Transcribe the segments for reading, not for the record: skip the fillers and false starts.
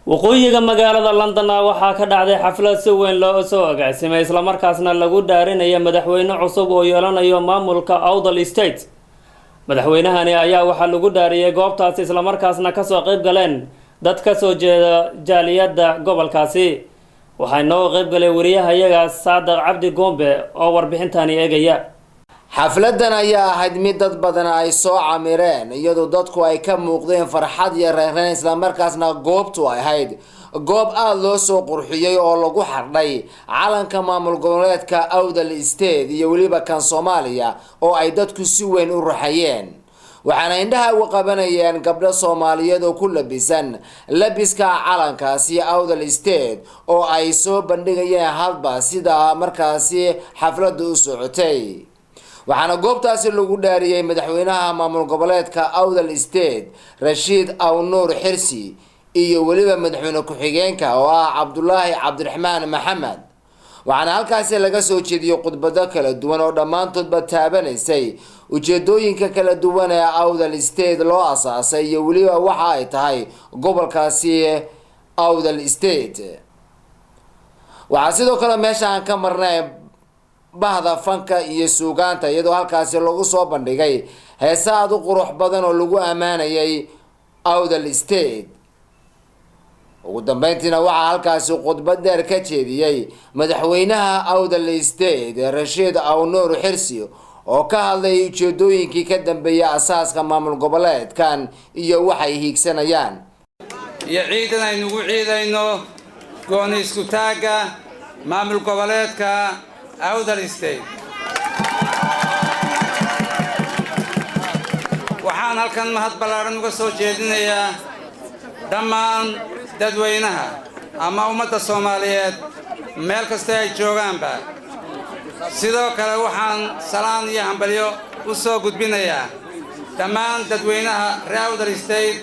Waqooyiga magaalada Londonna waxaa ka dhacday xaflad si weyn loo soo agaasimay, islamarkaasna lagu dhaarinayo madaxweyne cusub oo yeelanayo maamulka Awdal State. Madaxweynahani ayaa waxaa lagu dhaariyey goobtaasi, islamarkaasna kasoo qayb galeen dad kasoo jeeda jaaliyadda gobolkaasi. Waxaa inooga qayb galay wariyahayaga Saadiq Cabdi Goombe oo warbixintani eegaya. Xafladan ayaa ahayd mid dad badan ay soo camireen, iyadoo dadku ay ka muuqdeen farxad iyo reereen, islamarkaasna goobtu ay ahayd goob aada loo soo qurxiyey oo lagu xardhay calanka maamul goboleedka Awdal State iyo weliba kan Soomaaliya oo ay dadku si weyn u ruxayeen. Waxaana indhaha uga qabanayeen gabdho Soomaaliyeed oo ku labisan labiska calankaasi Awdal State oo ay soo bandhigayeen hadba sida markaasi xafladdu u socotay. Waxaana goobtaasi lagu dhaariyey madaxweynaha maamul goboleedka Awdal State, Rashiid Awnuur Xirsi, iyo weliba madaxweyne ku-xigeenka oo ah Cabdulaahi Cabdiraxmaan Maxamed. Waxaana halkaasi laga soo jeediyey khudbado kala duwan oo dhammaantoodba taabanaysay ujeedooyinka kala duwan ee Awdal State loo asaasay iyo weliba waxa ay tahay gobolkaasi Awdal State. Waxaa sidoo kale meesha aan ka marnay bahda fanka iyo suugaanta, iyadoo halkaasi lagu soo bandhigay heese aada u qurux badan oo lagu ammaanayay Awdal State. Ugu dambeyntiina waxaa halkaasi khudbad dheer ka jeediyey madaxweynaha Awdal State, Rashiid Awnuur Xirsi, oo ka hadlay ujeedooyinkii ka dambeeyay asaaska maamul goboleedkan iyo waxay hiigsanayaan. Iyo ciidan aynugu ciidayno gooni isku taagga maamul goboleedka Awdal State. Waxaan halkan mahad ballaadhan uga soo jeedinayaa dhammaan dadweynaha ama ummadda Soomaaliyeed meel kasta ay joogaanba. Sidoo kale waxaan salaan iyo hambalyo u soo gudbinayaa dhammaan dadweynaha reer Awdal State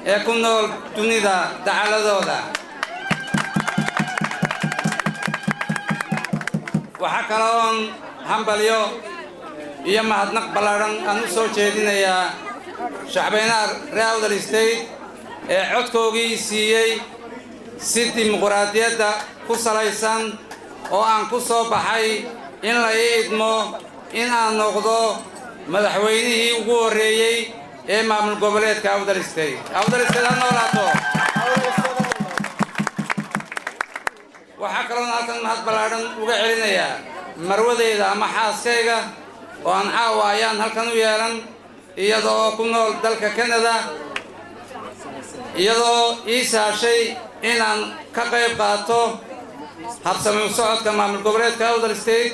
ee ku nool dunida dacaladooda. Waxaa kaloon hambalyo iyo mahadnaq ballaadhan aan u soo jeedinayaa shacbeynaha reer Awdal State ee codkoogii siiyey si dimuquraadiyadda ku salaysan oo aan ku soo baxay in la ii idmo in aan noqdo madaxweynihii ugu horreeyey ee maamul goboleedka Awdal State. Awdal State ha noolaato! Waxaa kaloon halkan mahad ballaadhan uga celinayaa marwadeyda ama xaaskayga oo aan caawa ayaan halkan u yeelan, iyadoo ku nool dalka Canada, iyadoo ii saashay inaan ka qayb qaato habsami u socodka maamul goboleedka Awdal State,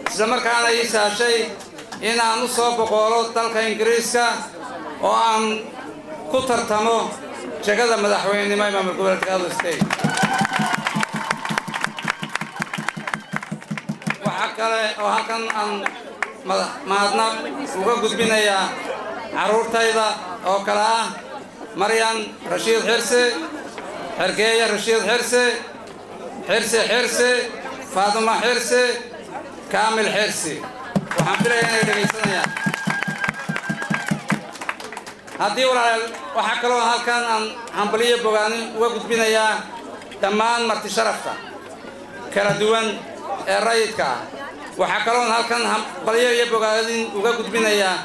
islamarkaana ii saashay inaan u soo boqoolo dalka Ingiriiska oo aan ku tartamo jegada madaxweynenimo ee maamul goboleedka Awdal State. Waxaa kale oo halkan aan mahadnaq uga gudbinayaa carruurtayda oo kale ah Maryan Rashiid Xirsi, Xergeeye Rashiid Xirsi, Xirsi Xirsi, Faaduma Xirsi, Kaamil Xirsi. Waxaan filaya inay dhegaysanayaan haddii walaalayaal. Waxaa kaloo halkan aan hambaliyo bogaanin uga gudbinayaa dhammaan marti sharafta kala duwan ee rayidka ah. Waxaa kaloon halkan hambalyo iyo bogaadin uga gudbinayaa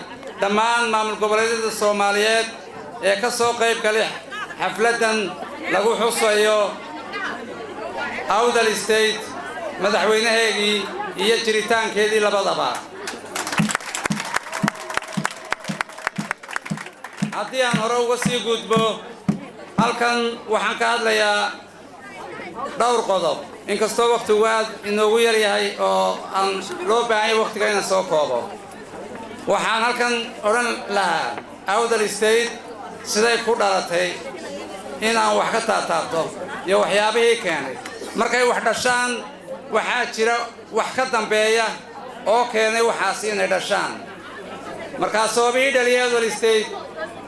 dhammaan maamul goboleedyada Soomaaliyeed ee ka soo qayb galay xafladdan lagu xusayo Awdal State, madaxweynaheegii iyo jiritaankeedii labadaba. Haddii aan hore uga sii gudbo, halkan waxaan ka hadlayaa dhowr qodob, inkastoo wakhtigu aad inoogu yar yahay oo aan loo baahanya wakhtiga inaan soo koobo. Waxaan halkan odhan lahaa Awdal State siday ku dhalatay inaan wax ka taataabto iyo waxyaabihii keenay. Markay wax dhashaan waxaa jira wax ka dambeeya oo keenay waxaasi inay dhashaan. Markaa sababihii dhaliyay Awdal State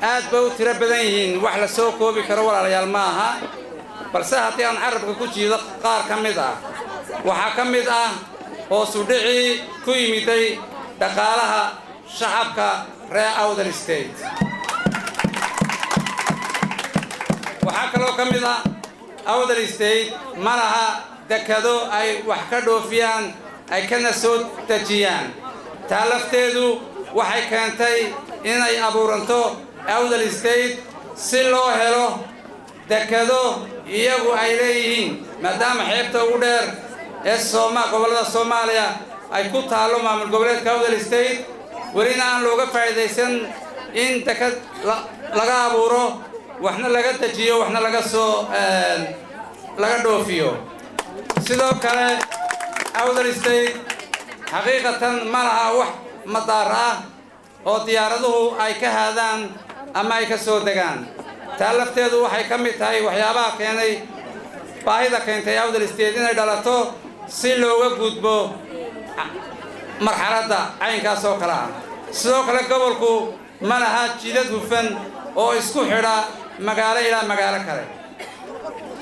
aad bay u tiro badan yihiin, wax la soo koobi karo walaalayaal ma aha. Balse haddii aan carabka ku jiido qaar ka mid ah, waxaa ka mid ah hoosu dhicii ku yimiday dhaqaalaha shacabka reer Awdal State. Waxaa kaloo ka mid ah Awdal State ma laha dekado ay wax ka dhoofiyaan, ay kana soo dejiyaan. Taa lafteedu waxay keentay inay abuuranto Awdal State si loo helo dekado iyagu ay leeyihiin, maadaama xeebta ugu dheer ee gobollada Soomaaliya ay ku taallo maamul goboleedka Awdal State, welina aan looga faa'iidaysan in dekad laga abuuro, waxna laga dejiyo, waxna laga soo laga dhoofiyo. Sidoo kale Awdal State xaqiiqatan ma laha wax madaar ah oo diyaaraduhu ay ka haadaan ama ay ka soo degaan. Taa lafteedu waxay ka mid tahay waxyaabaha keenay baahida keentay Awdal State inay dhalato, si looga gudbo marxaladda caynkaas oo kale ah. Sidoo kale gobolku ma laha jidad hufan oo isku xidha magaalo ilaa magaalo kale.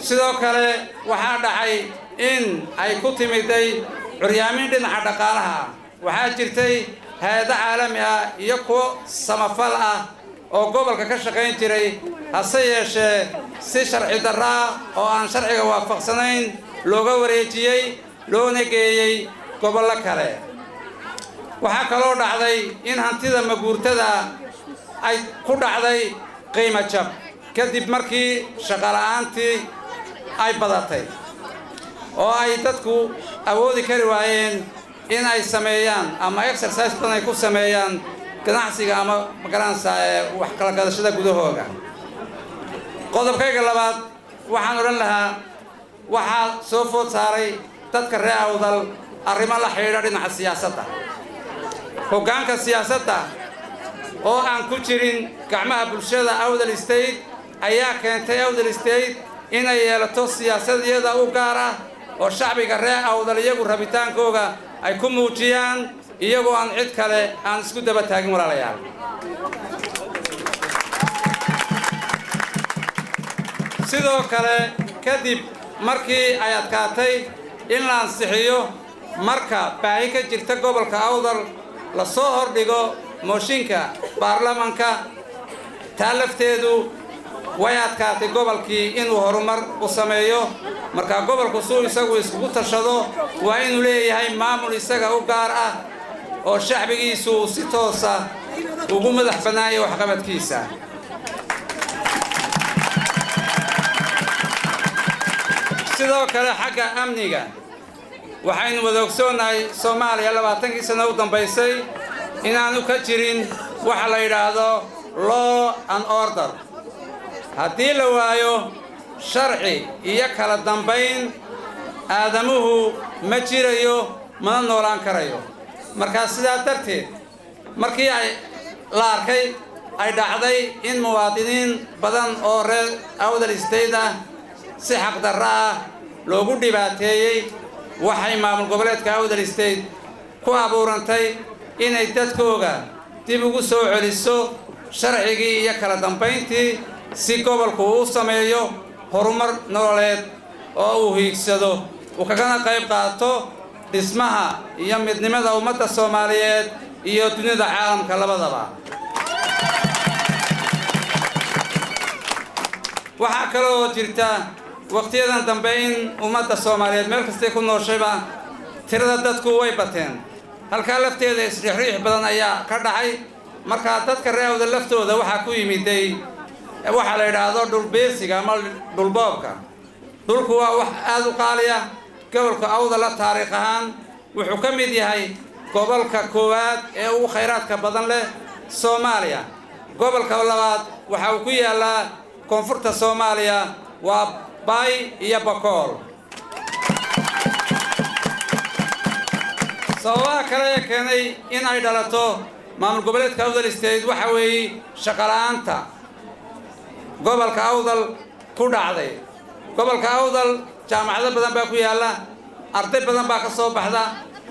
Sidoo kale waxaa dhacay in ay ku timiday curyaamin dhinaca dhaqaalaha ah. Waxaa jirtay hay-ado caalami ah iyo kuwo samafal ah oo gobolka ka shaqayn jiray, hase yeeshee si sharci darro ah oo aan sharciga waafaqsanayn looga wareejiyey, loona geeyey gobollo kale. Waxaa kaloo dhacday in hantida maguurtada ay ku dhacday qiimo jab kadib markii shaqola'aantii ay badatay oo ay dadku awoodi kari waayeen in ay sameeyaan ama exercise badan ay ku sameeyaan ganacsiga ama magaranaysa wax kala gadashada gudahooga. Qodobkayga labaad waxaan odhan lahaa, waxaa soo food saaray dadka reer Awdal arrimo la xidhiidha dhinaca siyaasadda. Hoggaanka siyaasadda oo aan ku jirin gacmaha bulshada Awdal State ayaa keentay Awdal State inay yeelato siyaasad iyada u gaar ah oo shacbiga reer Awdal iyagu rabitaankooga ay ku muujiyaan, iyagoo aan cid kale aan isku daba taagin. Walaalayaal, sidoo kale kadib markii ay adkaatay in la ansixiyo marka baahi ka jirta gobolka Awdal la soo hordhigo mooshinka baarlamanka, taa lafteedu way adkaatay gobolkii inuu horumar u sameeyo. Marka gobolku suu isagu iskugu tashado waa inuu leeyahay maamul isaga u gaar ah oo shacbigiisu uu si toosa ugu madax bannaanya waxqabadkiisa. Sidoo kale xagga amniga, waxaynu wada ogsoonnahay Soomaaliya 20kii sano u dambaysay inaanu ka jirin waxa la yidhaahdo law and order. Haddii la waayo sharci iyo kala dambayn, aadamuhu ma jirayo mana noolaan karayo. Markaa sidaa darteed markii ay la arkay ay dhacday in muwaadiniin badan oo reer Awdal State ah si xaqdarro ah loogu dhibaateeyey, waxay maamul goboleedka Awdal State ku abuurantay inay dadkooga dib ugu soo celiso sharcigii iyo kala dambayntii, si gobolku uu u sameeyo horumar nololeed oo uu hiigsado, uu kagana qayb qaato dhismaha iyo midnimada ummadda Soomaaliyeed iyo dunida caalamka labadaba. Waxaa kaloo jirta wakhtiyadan dambe in ummadda Soomaaliyeed meel kastay ku nooshayba tirada dadku way bateen. Halkaa lafteeda isriixriix badan ayaa ka dhacay. Markaa dadka reer Awdal laftooda waxaa ku yimiday waxaa la yidhaahdo dhulbeesiga ama dhulboobka. Dhulku waa wax aada u qaaliya. Gobolka Awdalla taariikh ahaan wuxuu ka mid yahay gobolka koowaad ee ugu khayraadka badan leh Soomaaliya. Gobolka labaad waxa uu ku yaallaa koonfurta Soomaaliya, waa Baay iyo Bakool. Sababaha kale ee keenay in ay dhalato maamul goboleedka Awdal State waxa weeye shaqola'aanta gobolka Awdal ku dhacday. Gobolka Awdal jaamacado badan baa ku yaalla, arday badan baa ka soo baxda,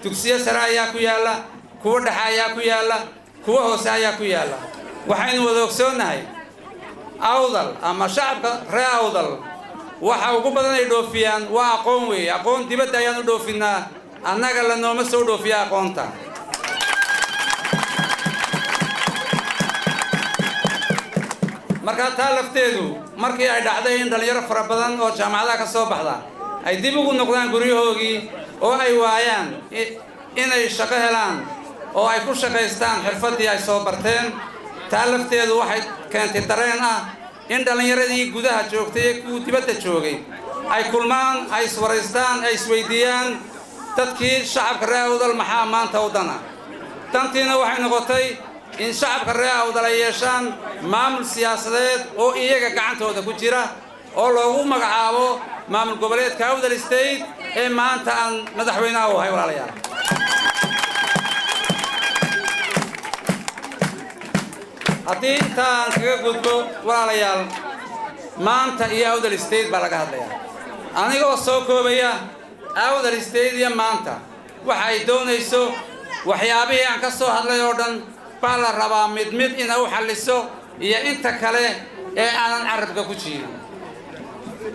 dugsiyo sare ayaa ku yaalla, kuwo dhexe ayaa ku yaalla, kuwo hoose ayaa ku yaalla. Waxaynu wada ogsoonnahay Awdal ama shacabka reer Awdal waxa ugu badan ay dhoofiyaan waa aqoon weeye. Aqoon dibadda ayaan u dhoofinaa, annaga la nooma soo dhoofiya aqoonta. Markaa taa lafteedu Markii ay dhacday in dhallinyaro fara badan oo jaamacadaha ka soo baxda ay dib ugu noqdaan guryahoogii oo ay waayaan inay shaqo helaan oo ay ku shaqaystaan xirfaddii ay soo barteen, taa lafteedu waxay keentay dareen ah in dhallinyaradii gudaha joogtay ee kuwii dibadda joogay ay kulmaan, ay iswaraystaan, ay isweydiiyaan dadkii shacabka reer Awdal maxaa maanta u dana. Dantiina waxay noqotay in shacabka reer Awdal ay yeeshaan maamul siyaasadeed oo iyaga gacantooda ku jira oo loogu magacaabo maamul goboleedka Awdal State ee maanta aan madaxweynaha u ahay. Walaalayaal, haddii intaan kaga gudbo, walaalayaal, maanta iyo Awdal State baa laga hadlayaa. Anigoo soo koobaya, Awdal State iyo maanta waxa ay doonayso, waxyaabihii aan ka soo hadlay oo dhan baa la rabaa mid mid inay u xalliso iyo inta kale ee aanan carabka ku jiirin.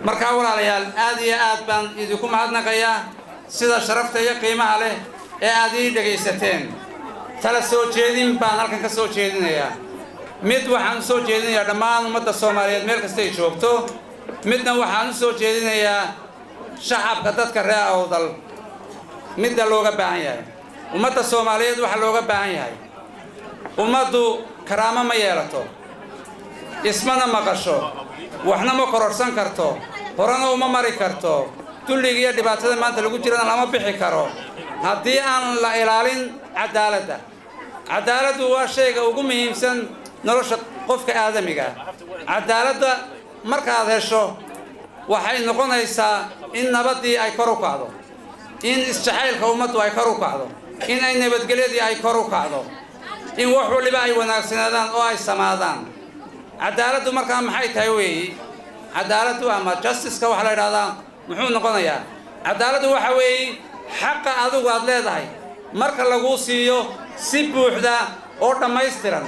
Markaa walaalayaal, aad iyo aad baan idinku mahadnaqayaa sida sharafta iyo qiimaha leh ee aad ii dhegaysateen. Tala soo jeedin baan halkan ka soo jeedinayaa. Mid waxaan u soo jeedinayaa dhammaan ummadda Soomaaliyeed meel kastay joogto, midna waxaan u soo jeedinayaa shacabka dadka reer Awdal. Midda looga baahan yahay ummadda Soomaaliyeed, waxa looga baahan yahay, ummaddu karaamo ma yeelato, ismana maqasho, waxna ma kororsan karto, horena uma mari karto, dulliga iyo dhibaatada maanta lagu jirana lama bixi karo haddii aan la ilaalin cadaaladda. Cadaaladdu waa shayga ugu muhiimsan nolosha qofka aadamiga. Cadaaladda markaad hesho, waxay noqonaysaa in nabaddii ay kor u kacdo, in isjacaylka ummaddu ay kor u kacdo, in ay nabadgelyadii ay kor u kacdo, in wax waliba ay wanaagsanaadaan oo ay samaadaan. Cadaaladdu markaa maxay tahay weeyi? Cadaaladdu ama justice-ka waxaa la idhahdaa muxuu noqonayaa? Cadaaladdu waxa weeye xaqa adigu aad leedahay marka laguu siiyo si buuxda oo dhammaystiran,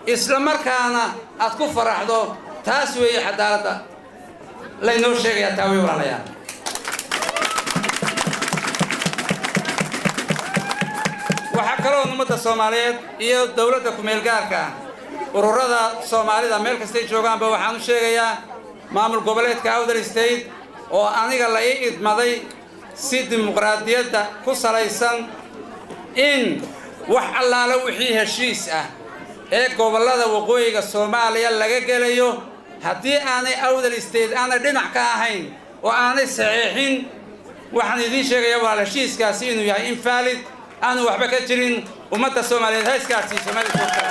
isla markaana aad ku faraxdo. Taas weeye cadaaladda laynoo sheegayaa, taa wey walaalayaal. Waxaa kaloo ummadda Soomaaliyeed iyo dowladda ku-meelgaarka ah, ururada Soomaalida meel kastay joogaanba, waxaan u sheegayaa maamul goboleedka Awdal State oo aniga la ii idmaday si dimuqraadiyadda ku salaysan in wax allaale wixii heshiis ah ee gobollada waqooyiga Soomaaliya laga gelayo, haddii aanay Awdal State aanay dhinac ka ahayn oo aanay saxiixin, waxaan idiin sheegayaa walaal heshiiskaasi inuu yahay invalid, aanu waxba ka jirin. Ummadda Soomaaliyeed ha isgaadhsiiso meel joogta.